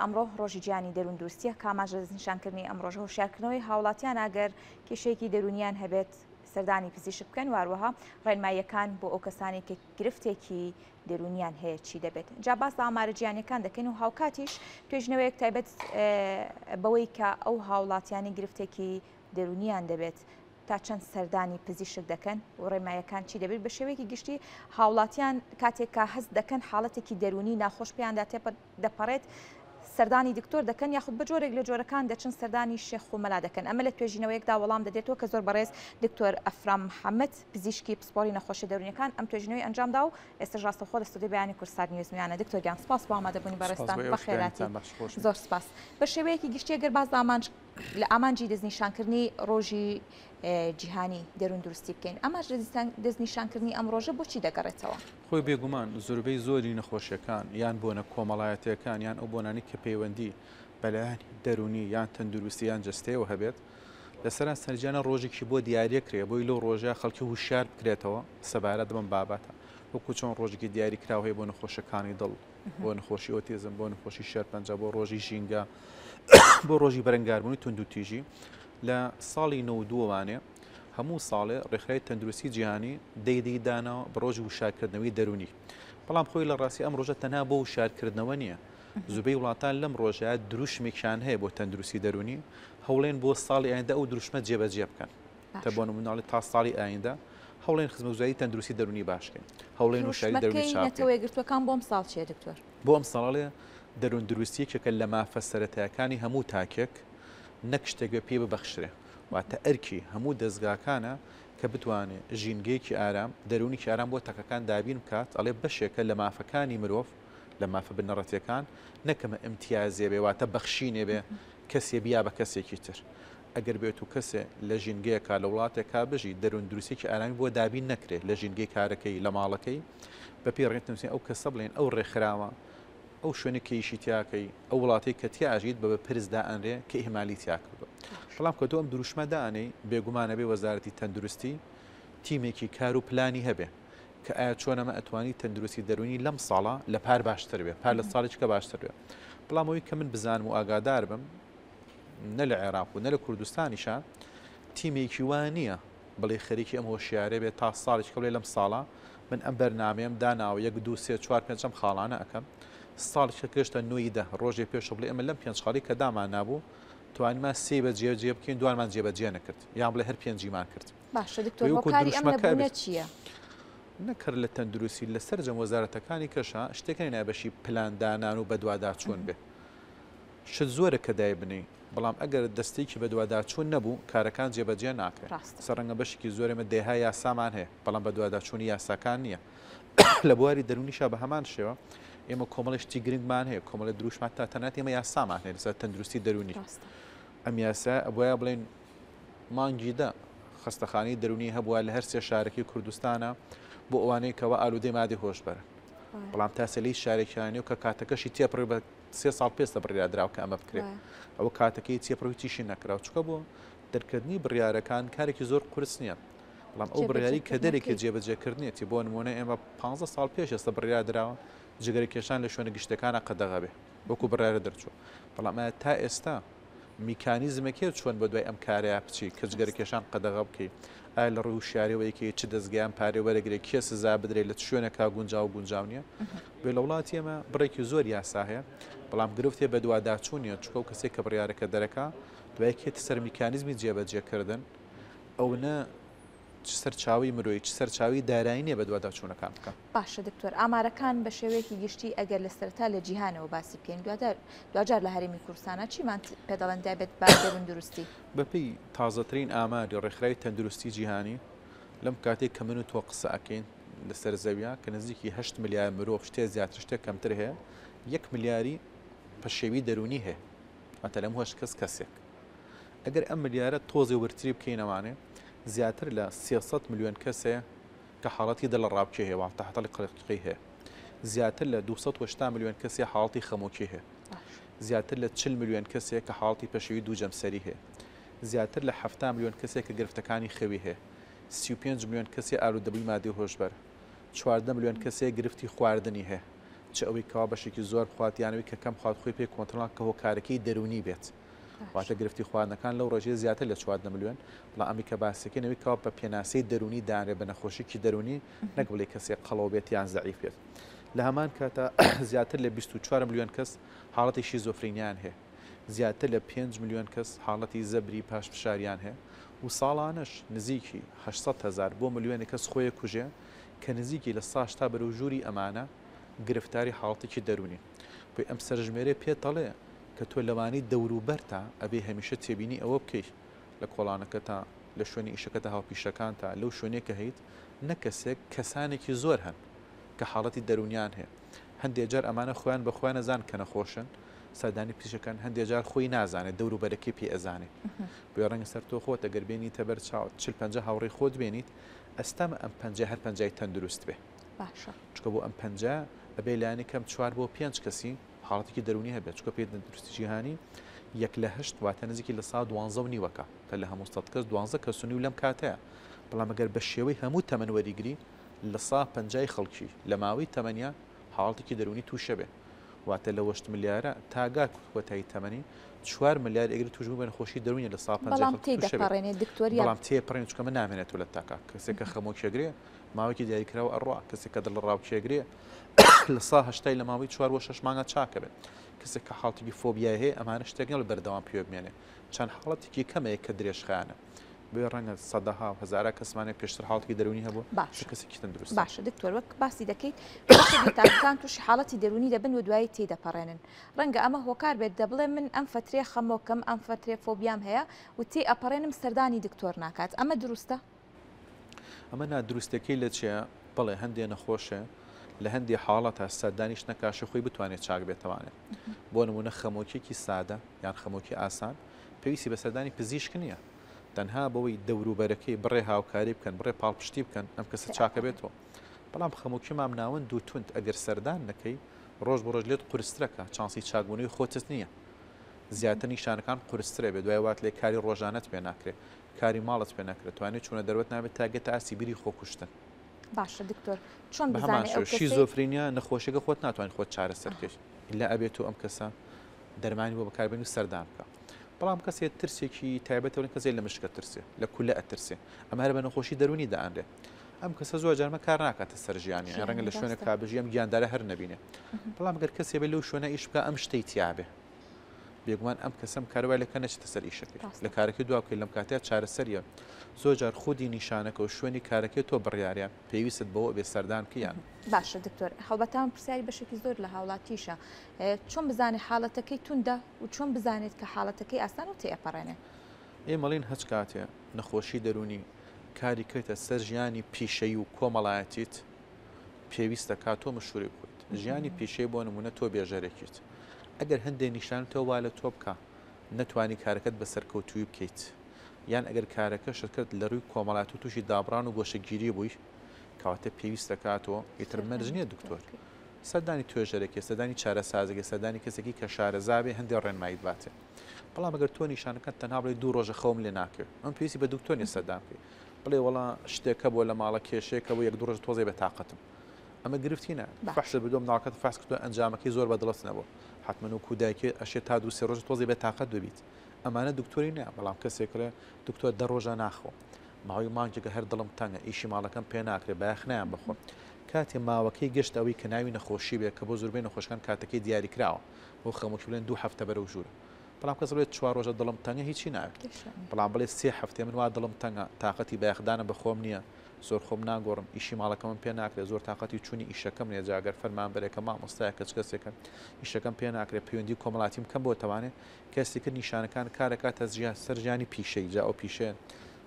ئەمڕۆ ڕۆژی جیهانی دەرووندروستییە کە ئامانج لە دەستنیشانکردنی ئەم ڕۆژە هۆشیارکردنەوەی هاوڵاتیانە ئەگەر کێشەیەکی دەروونیان هەبێت سەردانی پزیشک بکەن و هەروەها ڕێنماییەکان بۆ ئەو کەسانەی کە گرفتێکی دەروونیان هەیە چی دەبێت جا باس لە ئامارە جیهانیەکان دەکەین و هاوکاتیش توێژینەوەیەک تایبەت بەوەی کە ئەو هاوڵاتیانی گرفتێکی دەروونیان دەبێت تا چەند سەردانی پزیشک دەکەن و ڕێنماییەکان چی دەبێت؟ بە شێوەیەکی گشتی هاوڵاتیان کاتێک کە هەست دەکەن حاڵەتێکی دەروونی ناخۆش پێیاندا تێدەپەڕێت سەردانی دکتۆر دەکەن یاخود بە جۆرێک لە جۆرەکان دەچن سەردانی شێخ و مەلا دەکەن ئەمە لە توێژینەوەیەکدا وەڵام دەدرێتەوە کە زۆر بەڕێز دکتۆر ئەفرام محەممەد پزیشکی پسپۆری نەخۆشیە دەروونیەکان ئەم توێژینەوەی ئەنجامدا و ئێستاش ڕاستەوخۆ لە ستۆدیۆی بەیانی کوردستان نیوز میوانە دکتۆر گیان سپاس بۆ ئامادەبوونی بەڕێزتان بەخێرهاتی زۆر سپاس بە شێوەیەکی گشتی گەر باس لە ئامانج لە ئامانجی دەستنیشانکردنی ڕۆژی جیهانی دەرووندروستی بکەین، ئامانج لە دەستنیشانکردنی ئەم ڕۆژە بۆچی دەگەڕێتەوە؟ خۆی بێگومان زۆربەی زۆری نەخۆشیەکان یان بۆنە کۆمەڵایەتیەکان یان ئەو بۆنانەی کە پەیوەندی بە لایەنی دەروونی یان تەندروستی یان جەستەیەوە هەبێت لە سەرانسەری جیهانا ڕۆژێکی بۆ دیاریەکرێ بۆی لەو ڕۆژە خەڵکی هوشیار بکرێتەوە سەبارەت بەم بابەتە وەکو چۆن ڕۆژێکی دیاریکراو هەیە بۆ نەخۆشەکانی دڵ بۆ نەخۆشی ئۆتیزم، بۆ نەخۆشی شێرپەنجە، بۆ ڕۆژی ژینگە، بۆ ڕۆژی بەرەنگاربوونی توندوتیژی. لە ساڵی 92 وانێ هەموو ساڵێ ڕێکخراوی تەندروستی جیهانی دەی دەی داناوە بە ڕۆژی وشارکردنەوەی دەروونی. بەڵام خۆی لە ڕاستی ئەم ڕۆژە تەنها بۆ وشارکردنەوە نییە. زۆربەی وڵاتان لەم ڕۆژە دروشمێکیان هەیە بۆ تەندروستی دەروونی، هەوڵێن بۆ ساڵی ئایندە ئەو دروشمە جێبەجێ بکەن. کە بۆ نموونە ئەڵێ تا ساڵی ئایندە هەوڵێن خزمەتگوزاری تەندروستی دەروونی باش کەین، هەوڵێن هۆشیاری دەروونی دروشمەکەی چاک بکەین. نەتەوە یەکگرتووەکان بۆ ئەمساڵ چییە دکتۆر؟ بۆ ئەمساڵ ئەڵێ دەرووندروستی یەکێکە لە مافە سەرەتایەکانی هەموو تاکێک نەک شتێک بێ پێی ببەخشرێ، واتە ئەرکی هەموو دەزگاکانە کە بتوانێ ژینگەیەکی ئارام، دەروونێکی ئارام بۆ تاکەکان دابین بکات، ئەڵێ بەشێکە لە مافەکانی مرۆڤ، لە مافە بنەڕەتیەکان، نەک ئەمە ئیمتیازێ بێ واتە بەخشینێ بێ کەسێ بیا بە کەسێکی تر. ئەگەر بێت و کەسێ لە ژینگەیەکا لە وڵاتێکا بژی دەروون دروستیەکی ئارامی بۆ دابین نەکرێ لە ژینگەی کارەکەی لە ماڵەکەی بە پێی ڕێ تەندروستی ئەو کەسە بڵێن ئەو ڕێکخراوە ئەو شوێنەی کە ئیشی تیاکەی ئەو وڵاتەی کە تیا ئەژیت بە بەپرس دائەنرێ کە ئیهمالی تیا کردوە بەڵام کە تۆ ئەم دروشمە دانێی بێگومان ئەبێ وەزارەتی تەندروستی تیمێکی کار و پلانی هەبێ کە ئایا چۆن ئەمە ئەتوانی تەندروستی دەروونی لەم ساڵە لە پار باشتر بێ پار لە ساڵی چکە باشتر بێ بەڵام ئەوەی کە من بزانم و ئاگادار بم نە لە عێراق و نە لە کوردستانیشا تیمێکی وا نییە بڵێ خەریکی ئەم هۆشیارە بێت تا ساڵێک کە بڵێ لەم ساڵە من ئەم بەرنامەیەم داناوە یەک دوو سێ چوار پێنج ئەم خاڵانە ئەکەم ساڵێک کە گەشتە نۆی دە ڕۆژێ پێش بڵێ ئێمە لەم پێنج خاڵی کە دامان نابوو توانیمان سێ بە جێ جێ بکەین دوانمان جێبەجێ نەکرد یان بڵێ هەر پێنجیمان کرد باشە دکتۆر هۆکاری ئەم نەبوونە چییە؟ نەکرد لە تەندروستی لە سەرجەم وەزارەتەکانی کەشە شتێک نییە بەشی پلاندانان و بەدواداچوون بێ شت زۆرە کە دایبنێی، بەڵام ئەگەر دەستەیەکی بەدواداچوون نەبوو، کارەکان جێبەجێ ناکرێن. ڕاستە. سە ڕەنگە بەشێکی زۆر ئێمە دەیەها یاسامان هەیە، بەڵام بەدواداچوونی یاساکان نییە. لە بواری دەروونیشا بە هەمان شێوە، ئێمە کۆمەڵێ شتی گرنگمان هەیە، کۆمەڵێ دروشمان تا تەنانەت ئێمە یاسامان هەیە لەسەر تەندروستی دەروونی. ڕاستە. ئەم یاسایە ئەبوایە بڵێین مانگی دە خەستەخانەی دەروونی هەبوایە لە هەر سێ شارەکەی کوردستانا بۆ ئەوانەی کەوا ئالوودەی مادەی هۆشبەرن. بەڵام تا سێ لە هیچ شارێکیان نییە و کە کاتەکەشی تێپەڕی بە سێ ساڵ پێستە بڕیار دراوە کە ئەمە بکرێت ئەوە کاتەکەی تێپەڕی و هیچیشی نەکراوە چونکە بۆ دەرکردنی بڕیارەکان کارێکی زۆر قورس نییە بەڵام ئەو بڕیاری کە دەرێکی جێبەجێکردنێتی بۆ نمونە ئێمە 15 ساڵ پێش ئێستا بڕیار دراوە جگەرە کێشان لە شوێنە گشتەکانە قەدەغە بێ وەکو بڕیارە دەرچوو بەڵام تا ئێستا میکانیزمێک هەیە چۆن بەدوای ئەم کارەیا بچی کە جگەرە کێشان قەدەغە بکەی؟ ئایا لە ڕووی هوشیاریەوە یەکێ چ دەزگایان پارەی وەرەگرێ کێ سزا بدرێ لە چ شوێنێکا گونجاو و گونجاو نییە؟ بۆیە لە وڵاتی ئێمە بڕێکی زۆر یاسا هەیە بەڵام گرفت هەیە بەدواداچوون نییە چونکە ئەو کەسێک کە بڕیارەکە دەرەکا دوای کێتە سەر میکانیزمی جێبەجێکردن ئەونە چ سەرچاوەی مرۆیی چ سەرچاوەی دارایی نییە بەدواداچوونەکان بکا. باشە دکتۆر ئامارەکان بە شێوەیەکی گشتی ئەگەر لە سەرەتا لە جیهانەوە باسی بکەین دواتر دواجار لە هەرێمی کوردستانە چیمان پێ دەڵێن تایبەت بە دەرووندروستی؟ بەپێی تازەترین ئاماری ڕێکخراوی تەندروستی جیهانی لەم کاتەی کە من و تۆ قسە ئەکەین لەسەر زەویا کە نزیکی هەشت ملیار مرۆڤ شتێ زیاتر شتێ کەمتر هەیە یەک ملیاری پەشێوی دەروونی هەیە واتە لەم هەشت کەس کەسێک ئەگەر ئەم ملیارە تۆزێ وردتری بکەینەوانێ زیاتر لە 300 ملیۆن کەس هەیە کە حاڵەتی دڵەڕاوکێ هەیە واتە حاڵەتی قەلەقی هەیە زیاتر لە 280 ملیۆن کەس هەیە حاڵەتی خەمۆکی هەیە زیاتر لە 40 ملیۆن کەس هەیە کە حاڵەتی پەشێوی دوو جەمسەری هەیە زیاتر لە 70 ملیۆن کەس هەیە کە گرفتەکانی خەوی هەیە 35 ملیۆن کەس هەیە ئالوودەبووی مادەی هۆشبەر 14 ملیۆن کەس هەیە گرفتی خواردنی هەیە. چ ئەوەی کەوا بەشێکی زۆر بخوات یان ئەوەی کە کەم بخوات خۆی پێ کۆنترۆڵ کە هۆکارەکەی دەروونی بێت. واتە گرفتی خواردنەکان لەو ڕێژەیە زیاتر لە 14 ملیۆن، بەڵام ئەمی کە باسەکەین ئەوەی کەوا بە پێناسەی دەروونی دانرێت بە نەخۆشیی دەروونی نەک بڵێ کەسێک قەڵەو بێت یان زەعیف بێت. لە هەمان کاتا زیاتر لە 24 ملیۆن کەس حاڵەتی شیزۆفرینیان هەیە. زیاتر لە 5 ملیۆن کەس حاڵەتی زەبری پاش فشاریان هەیە و ساڵانەش نزیکی 800 هەزار بۆ ملیۆنێک کەس خۆی کوژێ کە نزیکی لە ساشتا بەرەو ژووری ئەمانە گرفتاری حاڵەتێکی دەروونین. بۆیە ئەم سەرژمێرە پێت دەڵێ کە تۆ لەوانەی دەوروبەرتا ئەبێ هەمیشە تێبینی ئەوە بکەی لە کۆڵانەکەتا، لە شوێنی ئیشەکەتا هاوپیشەکانتا، لەو شوێنەی کە هەیت، نەک کەسێک، کەسانێکی زۆر هەن کە حاڵەتی دەروونیان هەیە. هەندێ جار ئەمانە خۆیان بە خۆیان ئەزان کە نەخۆشن، سەردانی پزیشکەکەن، هەندێ جار خۆی نازانێت، دەوروبەرەکەی پێی ئەزانێ. بۆیە ڕەنگە سەر تۆ خۆت ئەگەر بێنیتە بەر چاوت 40 50 هاوڕێی خۆت بێنیت، ئەستەمە ئەم پەنجە هەر پەنجای تەندروست بێ. باشە. چونکە بۆ ئەم پەنجە ئەبێ لایەنی کەم چوار بۆ پێنج کەسی حاڵەتێکی دەروونی هەبێت، چونکە پێی تەندروستی جیهانی یەک لە هەشت واتە نزیکی لە سا دوانزە و نیوەکە کە لە هەموو سەد کەس دوانزە کەس و نیو لەم کاتەیە، بەڵام ئەگەر بە شێوەی هەموو تەمەن وەریگری لە سا پەنجای خەڵکی لە ماوەی تەمەنیا حاڵەتێکی دەروونی تووشە بێ واتە لە وەشت ملیارە تا گا کۆتایی تەمەنی چوار ملیار ئێگری تووشبوو بە نەخۆشی دەروونی لە سا پەنجای بەڵام خەڵکی تووشە بێ تێدەپەڕێنێ دکتۆر یان بەڵام تێپەڕێنێ چونکە ئەمە نامێنێتەوە لە تاکا کەسێک کە خەمۆکیەگرێ ماوەیەکی دیاریکراو ئەڕوا، کەسێک کە دڵەڕاوکێگرێ لە سا هەشتای لە ماوەی چوار بۆ شەش مانگا چاکەبێت. کەسێک کە حاڵەتێکی فۆبیای هەیە ئەمانە شتێک نیە بەردەوام پێوە بمێنێ، چەند حاڵەتێکی کەمەیە کە درێژخایەنە. بۆیە ڕەنگە سەدەها و هەزارا کەسمان هەیە پێشتر حاڵەتێکی دەروونی هەبووە، چ باشە کەسێکی تەندروستە. باشە دکتۆر وەک باسی دەکەیت بەشێک لە تاکەکان تووشی حاڵەتی دەروونی دەبن و دوایی تێیدەپەڕێنن ڕەنگە ئەمە هۆکار بێت دەبڵێ من ئەم فەترەیە خەمۆکم ئەم فەترەیە فۆبیام هەیە و تێیئەپەڕێنم سەردانی دکتۆر ناکات ئەمە دروستە؟ ئەمە نادروستەکەی لە چیە؟ بەڵێ هەندێ نەخۆشێ لە هەندێ حاڵەتا سەردانیش نەکاشە خۆی بتوانێت چاک بێتەوانێ. بۆ نمونە خەمۆکیەکی سادە یان خەمۆکی ئاسان پێویستی بە سەردانی پزیشک نییە. تەنها بەوەی دەوروبەرەکەی بڕێ هاوکاری بکەن، بڕێ پاڵپشتی بکەن ئەم کەسە چاکە بێتەوە. بەڵام خەمۆکی مامناوەند و توند ئەگەر سەردان نەکەی ڕۆژ بۆ ڕۆژ لێت قورسترەکە، چانسی چاکبوونەوەی خۆتت نییە. زیاتر نیشانەکان قورسترە بێ دوای وات لێ کاری ڕۆژانەت پێ ناکرێ. کاری ماڵت پێ نەکرێت توانی چوونە دەروەت نابێت تا گەتە ئاستی بیری خۆکوشتن. باشە دکتۆر چۆن بە هەمان بزانێ ئەو شێوە کەسەی. شیزۆفرینیا نەخۆشیەکە خۆت ناتوانیت خۆت چارەسەر بکەیت ئیلا ئەبێت تۆ ئەم کەسە دەرمانی بۆ بەکاربێنی و سەردان بکە بەڵام کەسێ ترسێکی تایبەتە وڵێن کەسێ لە مشکە ترسێ لە کولە ئەترسێ ئەمە هەر بە نەخۆشی دەروونی دائەنرێ ئەم کەسە زۆر جارمە کار ناکاتە سەر ژیانی یان ڕەنگە ژیانی لە شوێنێک ڕاستە. کا بژی ئەم گیاندارە هەر نەبینێ بەڵام گەر کەسێ بێ لەو شوێنە ئیش بکا ئەم شتەی تیابێ بێگومان ئەم کەسەم کار وای لەکە نەچێتە سەر ئیشەکەی لە کارەکەی دوا بکەیت لەم کاتەیە چارەسەریە زۆر جار خودی نیشانەکە و شوێنی کارەکەی تۆ بڕیارە پێویستت بەوە بێ سەردان بکەیان. باشە دکتۆر هەڵبەتە ئەم پرسیاری بەشێکی زۆر لە هاوڵاتیشە چۆن بزانێت حاڵەتەکەی توندە و چۆن بزانێت کە حاڵەتەکەی ئاسان و تێئەپەڕێنێ؟ ئێمە ئەڵێین هەچ کاتێ نەخۆشی دەروونی کاری کردە سەر ژیانی پیشەیی و کۆمەڵایەتیت پێویستە کا تۆ مشوری بخۆیت ژیانی پیشەی بۆ نمونە تۆ بێژەرێکیت ئەگەر هەندێ نیشانت هەیە وا لە تۆ بکا نەتوانی کارەکەت بە سەرکەوتووی بکەیت یان ئەگەر کارەکەشت کرد لە ڕووی کۆمەڵایەتی تووشی دابڕان و گۆشەگیری بووی کەواتە پێویست دەکات تۆ ئیتر مەرج نییە دکتۆر سەردانی توێژەرێکی سەردانی چارەسازێکی سەردانی کەسێکی کە شارەزا بێ هەندێک ڕێنماییت باتێ بەڵام ئەگەر تۆ نیشانەکان تەنها بڵێ دوو ڕۆژە خەوم لێ ناکەوێت ئەم پێویستی بە دکتۆر نییە سەردان بکەیت بڵێ وەڵا شتێک هەبووە لە ماڵە کێشەیەک هەبوو یەک دوو ڕۆژ تۆزێ بێتاقەتم ئەمە گرفتی نا فەحست بردووە مناڵەکەت فەحس کردووە ئەنجامەکەی زۆر بە دڵت نەبوو حتمما وەکو دایکێ ئەشێ تا دوو سێ ڕۆژ تۆزێ بێتاقەت ببیت ئەمانە دکتۆری نا بەڵام کەسێک ڵێ دکتۆر دە ڕۆژە ناخەوم ماوەی مانگێکە هەر دڵم تەنگە ئیشی ماڵەکەم پێ ناکرێ بایەخ نایەم بەخۆم کاتێ ماوەکەی گەشت ئەوەی کە ناوی نەخۆشی بێ کە بۆ زۆربەی نەخۆشەکان کاتەکەی دیاریکراوە بۆ خەمۆکی بڵێن دوو هەفتە بەرەو ژوورە بەڵام کەس بڵێت چوار ڕۆژە دڵم تەنگە هیچی ناوێت بەڵام بڵێ سێ هەفتەیە من وا دڵم تەنگە تاقەتی بایەخدانە بە خۆم نییە زۆر خۆم ناگۆڕم ئیشی ماڵەکەمم پێ ناکرێت زۆر تاقەتی چوونی ئیشەکەم نییە جا گەر فەرمانبەرێکە مامۆستایەکە چ کەسێکە ئیشەکەم پێ ناکرێت پەیوەندی کۆمەڵاتیم کەم بۆ تەوانێ کەسی کرد نیشانەکان کارەکاتە سەر ژیانی پیشەی جا ئەو پیشەیە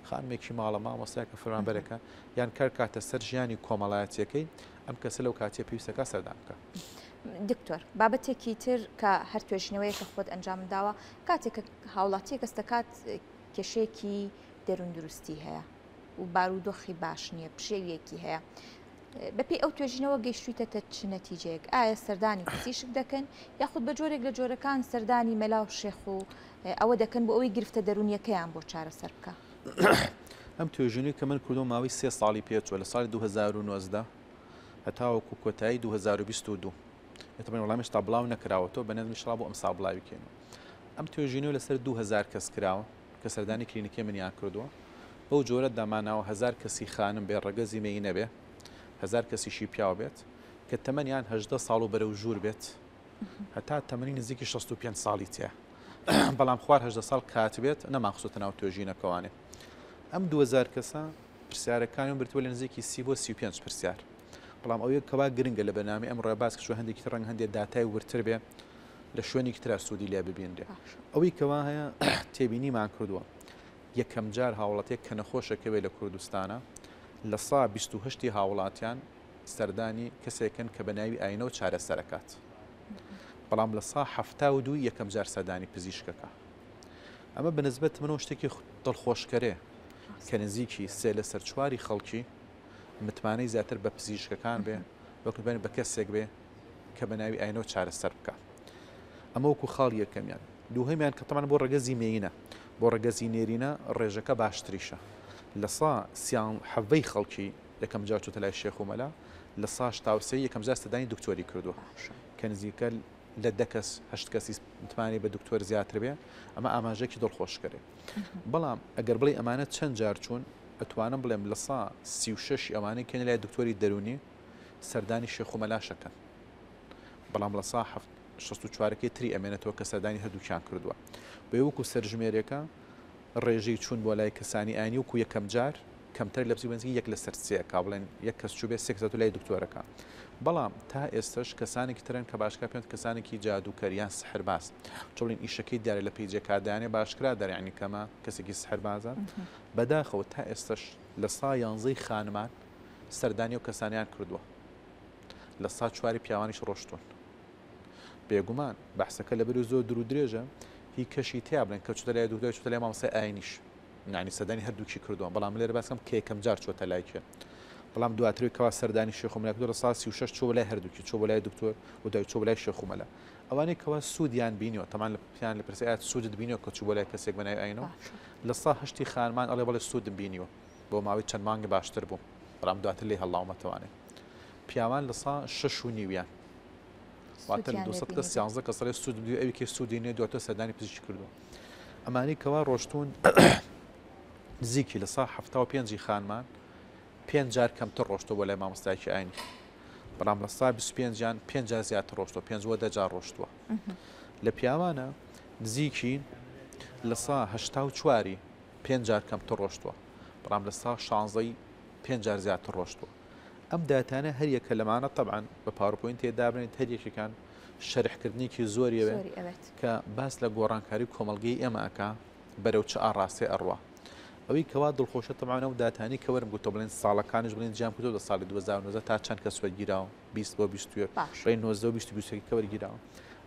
خانمێکی ماڵە مامۆستایەکە فەرمانبەرێکە یان کار کاتە سەر ژیانی کۆمەڵایەتیەکەی ئەم کەسە لەو کاتیە پێویستەکە سەردان بکە. دکتۆر بابەتێکی تر کە هەر توێژینەوەیەکە خۆت ئەنجامت داوە کاتێک کە هاوڵاتیەک هەست دەکات کێشەیەکی دەرووندروستی هەیە و بارودۆخی باش نییە پشێویەکی هەیە بەپێی ئەو توێژینەوە گەیشتویتەتە چ نەتیجەیەک ئایا سەردانی پزیشک دەکەن یاخود بە جۆرێک لە جۆرەکان سەردانی مەلا و شێخ و ئەوە دەکەن بۆ ئەوەی گرفتە دەروونیەکەیان بۆ چارەسەر بکە؟ ئەم توێژینەوەی کە من کردووە ماوەی سێ ساڵی پێچووە لە ساڵی 2019 هەتاوەکو کۆتایی 2022. ئێتەمەی وەڵام هێشتا بڵاو نەکراوەتەوە بە نەزمی شڵا بۆ ئەمساڵ بڵاوی کەینەوە. ئەم توێژینەوە لەسەر 2000 کەس کراوە کە سەردانی کلینیکی منیان کردووە. بەو جۆرە داماناوە 1000 کەسی خانم بێ ڕەگەزی مێینە بێ، 1000 کەسیشی پیاو بێت کە تەمەنیان 18 ساڵ و بەرەو ژوور بێت هەتا تەمەنی نزیکی 65 ساڵی تیا. بەڵام خوار 18 ساڵ کات بێت نەمانخستۆتە ناو توێژینەکەوانێ. ئەم 2000 کەسە پرسیارەکانیان بردووە لە نزیکی 30 بۆ 35 پرسیار. بەڵام ئەوەی کەوا گرنگە لە بەرنامەی ئەمڕۆ باس کە هەندێکی تر ڕەنگ هەندێک داتای وردتر بێ لە شوێنێکی ترا سوودی لێ ببینرێ ئەوەی کەوا هەیە تێبینیمان کردووە یەکەم جار هاوڵاتیەک کە نەخۆشەکەوێ لە کوردستانە لە سا 28 هاوڵاتیان سەردانی کەسێکن کە بە ناوی ئاینەوە چارەسەرەکات بەڵام لە سا 72 یەکەم جار سەردانی پزیشکەکە ئەمە بەنسبەت منەوە شتێکی دڵخۆشکەرێ کە نزیکی سێ لەسەر چواری خەڵکی متمانەی زیاتر بە پزیشکەکان بێ وەک بەن بە کەسێک بێ کە بە ناوی ئاینەوە چارەسەر بکە ئەمە وەکو خاڵ یەکەمیان دووهەمیان کە تەمان بۆ ڕەگەزی مێینە بۆ ڕەگەزی نێرینە ڕێژەکە باشتریشە لە سا سیان حەڤەی خەڵکی یەکەم جار چۆتە لای شێخ و مەلا لە سا شتاوسێ یەکەم جار سەردانی دکتۆری کردووە کە نزیکە لە دە کەس هەشت کەسی متمانەی بە دکتۆر زیاتر بێ ئەمە ئاماژەیەکی دڵخۆشکەرێ بەڵام ئەگەر بڵێ ئەمانە چەند جار چوون ئەتوانم بڵێم لە سا 36 ئەوانەی کەنە لای دکتۆری دەرونی سەردانی شێخ و مەلاشەکەن بەڵام لە سا 64ەکەی تری ئەمێنێتەوە کە سەردانی هەردووکیان کردووە بۆیە وەکو سەرژمێرێکە ڕێژەی چوون بۆ لای کەسانی ئاینی وەکو یەکەم جار کەمتر لە بزی بەنزیکی یەک لەسەر سێ کا بڵێن یەک کەس چووبێ سێ کەس لای دکتۆرەکە بەڵام تا ئێستش کەسانێکی ترن کە باشکرا پێن کەسانێکی جادووکەر یان سحرباز چۆڵین ئیشەکەی دیارە لە پەیجەکە دانێ باشکرا دەریانی کەمە کەسێکی سحربازە بەداخەوە تا ئێستش لە سا یانزەی خانمان سەردانی و کەسانیان کردووە لە سا چواری پیاوانیش ڕۆشتون بێگومان بەحسەکە لەبەر زۆر دوور و درێژە هی کەشی تیا بڵێن کە چوتە لای دکتۆر چوتە لای مامۆستای ئاینیش یعنی سەردانی هەردووکی کردووە بەڵام لێرە باسم کە یەکەم جار چۆتە لای کێ بەڵام دواتر کەوا سەردانی شێخ و مەلا کردووە لە ساڵ 36 چووە لای هەردووکی چووە لای دکتۆر و دوای چووە لای شێخ و مەلا ئەوانەی کەوا سوودیان بینیوە تەمان لە پیان لە پرسی ئایا سوودت بینیوە کە چوو بۆ لای کەسێک بە ناوی ئاینەوە لە سا هەشتی خانمان ئەڵێ بەڵێ سوودم بینیوە بۆ ماوەی چەند مانگ باشتر بووم بەڵام دواتر لێی هەڵاومەتەوانێ پیاوان لە سا شەش و نیویان واتە لە 200 کەس 13 کەس ڕێ سوود بدوی ئەوی کێ سوودی نیە دواتر سەردانی پزیشکی کردووە ئەمانی کەوا ڕۆشتون نزیکی لە سا 75 خانمان پێنج جار کەمتر ڕۆشتۆ بۆ لای مامۆستایکی ئاینی بەڵام لە سا 25 یان پێنج جار زیاتر ڕۆشتۆ پێنج بۆ دە جار ڕۆشتووە لە پیاوانە نزیکی لە سا 84 پێنج جار کەمتر ڕۆشتووە بەڵام لە سا 16 پێنج جار زیاتر ڕۆشتووە ئەم داتانە هەر یەکە لەمانە تەبعەن بە PowerPoint ێ دابنێت هەر یەکێکان شەرحکردنێکی زۆری ئەوێت کە باس لە گۆڕانکاری کۆمەڵگەی ئێمە ئەکا بەرەو چ ئاڕاستەی ئەڕوا ئەوەی کەوا دڵخۆشە تەبعەن ئەو داتانی کە وەرم گوتۆ بڵێن ساڵەکانیش بڵێن جیام کردو لە ساڵی 2019 تا چەند کەس وەرگیراوە 20 بۆ 21 بڵێن 19 و 20 21 کە وەرگیراوە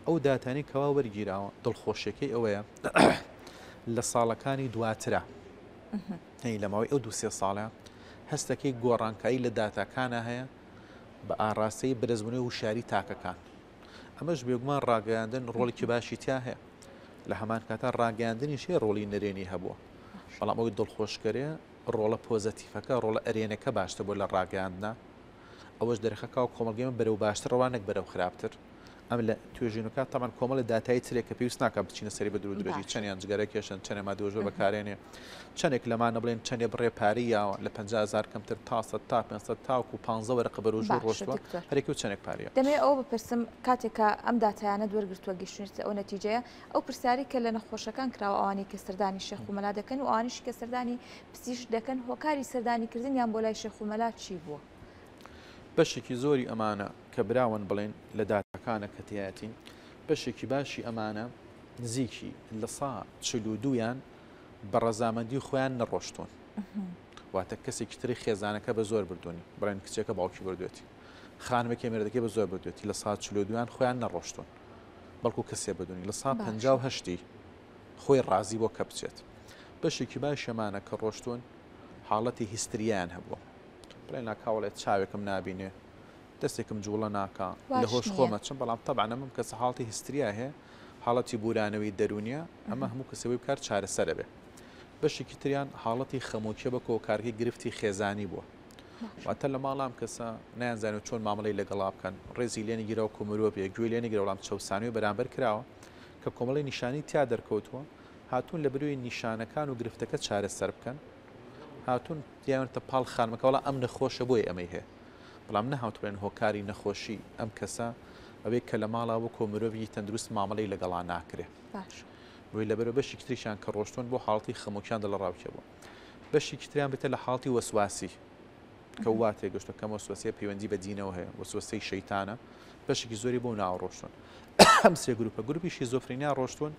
ئەو داتانی کەوا وەرگیراوە دڵخۆشیەکەی ئەوەیە لە ساڵەکانی دواترە یانی لە ماوەی ئەو دوو سێ ساڵە هەستەکەی گۆڕانکاری لە داتاکانە هەیە بە ئاڕاستەی بەرزبوونەوەی وشیاری تاکەکان ئەمەش بێگومان ڕاگەیاندن ڕۆڵێکی باشی تیا هەیە لە هەمان کاتا ڕاگەیاندنیش هەیە ڕۆڵی نەرێنی هەبووە بەڵام ئەوەی دڵخۆشکەرێ ڕۆڵە پۆزەتیفەکە ڕۆڵە ئەرێنەکە باشتر بۆ لە ڕاگەیاندنا ئەوەش دەرخەکا و کۆمەڵگەی من بەرەو باشتر ڕەوا نەک بەرەو خراپتر. ئەم لە توێژینەوەکە تەبعەن کۆمەڵی داتای ترێک کە پێویست ناکات بچینە سەری بە دوور درێژی چەندیان جگەرە کێشن چەندێ مادەی هۆشبەر بەکارێنێ چەندێک لەمانە بڵێن چەندێ بڕێ پارەی یاوە لە 50 هەزار کەمتر تا 100 تا 500 تاوەکو 15 وەرەقە بەرەو ژوور ڕۆشتووە هەرێکی و چەندێک پارەیە. دەمەوێت ئەوە بپرسم کاتێک کە ئەم داتایانەت وەرگرتووە گەیشتوونەتە ئەو نەتیجەیە ئەو پرسیارەی کە لە نەخۆشەکان کراوە ئەوانەی کە سەردانی شێخ و مەلا دەکەن و ئەوانیشی کە سەردانی پزیشک دەکەن هۆکاری سەردانیکردنیان بۆ لای شێخ و مەلا چی بووە؟ بەشێکی زۆری ئەمانە کە براوەن بڵێن لە داتاکانە کە تیایەتین بەشێکی باشی ئەمانە نزیکی لە سا 42یان بە ڕەزامەندی خۆیان نەڕۆشتون واتە کەسێکی تری خێزانەکە بە زۆر بردوونی بڵێن کچێکە باوکی بردوێتی خانمێکی مێردەکەی بە زۆر بردوێتی لە سا 42یان خۆیان نەڕۆشتون بەڵکو کەسێ بدونی لە سا 58ی خۆی ڕازی بۆ کە بچێت بەشێکی باشەمانە کە ڕۆشتون حاڵەتی هیستریایان هەبووە بڵێ ناکاوڵێ چاوێکم نابینێ دەستێکم جوڵە ناکا لە هۆش خۆمە چم بەڵام تەبعەن ئەمەم کەسە حاڵەتی هیستریا هەیە حاڵەتی بورانەوەی دەروونیە ئەمە هەموو کەسەوەی بکار چارەسەرە بێ بەشێکی تریان حاڵەتی خەمۆکیە بە کۆکارگەی گرفتی خێزانی بووە. واتە لە ماڵا ئەم کەسە نەیانزانیوە چۆن مامەڵەی لەگەڵا بکەن، ڕێزی لێ نەگیراوە کە مرۆڤێک، گوێی لێ نەگیراوە بەڵام چەوسانەوەی بەرامبەر کراوە، کە کۆمەڵی نیشانەی تیا دەرکەوتووە، هاتوون لە بروی نیشانەکان و گرفتەکە چارەسەر بکەن، هاتوون دیاونەتە پاڵ خانمەکە وەڵا ئەم نەخۆشە بۆیە ئەمەی هەیە، بەڵام نەهاتوون هۆکاری نەخۆشی ئەم کەسە ئەوەیە کە لە ماڵا وەکۆ مرۆڤی تەندروست مامەڵەی لەگەڵا ناکرێ. باشە. بۆیە لەبەرئەوە بەشێکی تریشیان کە ڕۆشتوون بۆ حاڵەتی خەمۆکیان دڵەڕاوکێ بووە. بەشێکی تریان بێتە لە حاڵەتی وەسواسی کە وا تێگەشتوە کەم وەسوەسەیە پەیوەندی بە دینەوە هەیە وەسوەسەی شەیتانە بەشێکی زۆری بۆ ناوە ڕۆشتون ئەم سێ گروپە گروپی شیزۆفرینیا ڕۆشتون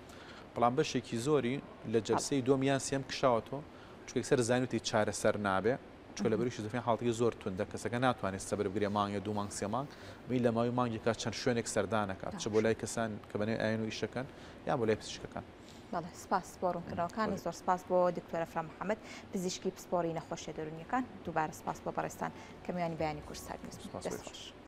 بەڵام بەشێکی زۆری لە جەلسەی دووەم یان سێم کشاوەتەوە چونکە سەر زانیوتی چارەسەر نابێ چونکە لەبەری شیزۆفرینیا حاڵەتێکی زۆر توندە کەسەکە ناتوانێت سەبر بگرێ مانگێ دوو مانگ سێ مانگ می لە ماوەی مانگێکا چەند شوێنێک سەردانەکات چ بۆ لای کەسان کە بەنێو ئاین و ئیشەکەن یان بۆ لای پزیشکەکان. بەڵێ سپاس بۆ ڕوونکردنەوەکانت زۆر سپاس بۆ دکتۆر ئەفرا محەممەد پزیشکی پسپۆڕی نەخۆشیە دەروونیەکان دووبارە سپاس بۆ بەڕێزتان کە میوانی بەیانی کوردستان نیوز بوون. دەست خۆش.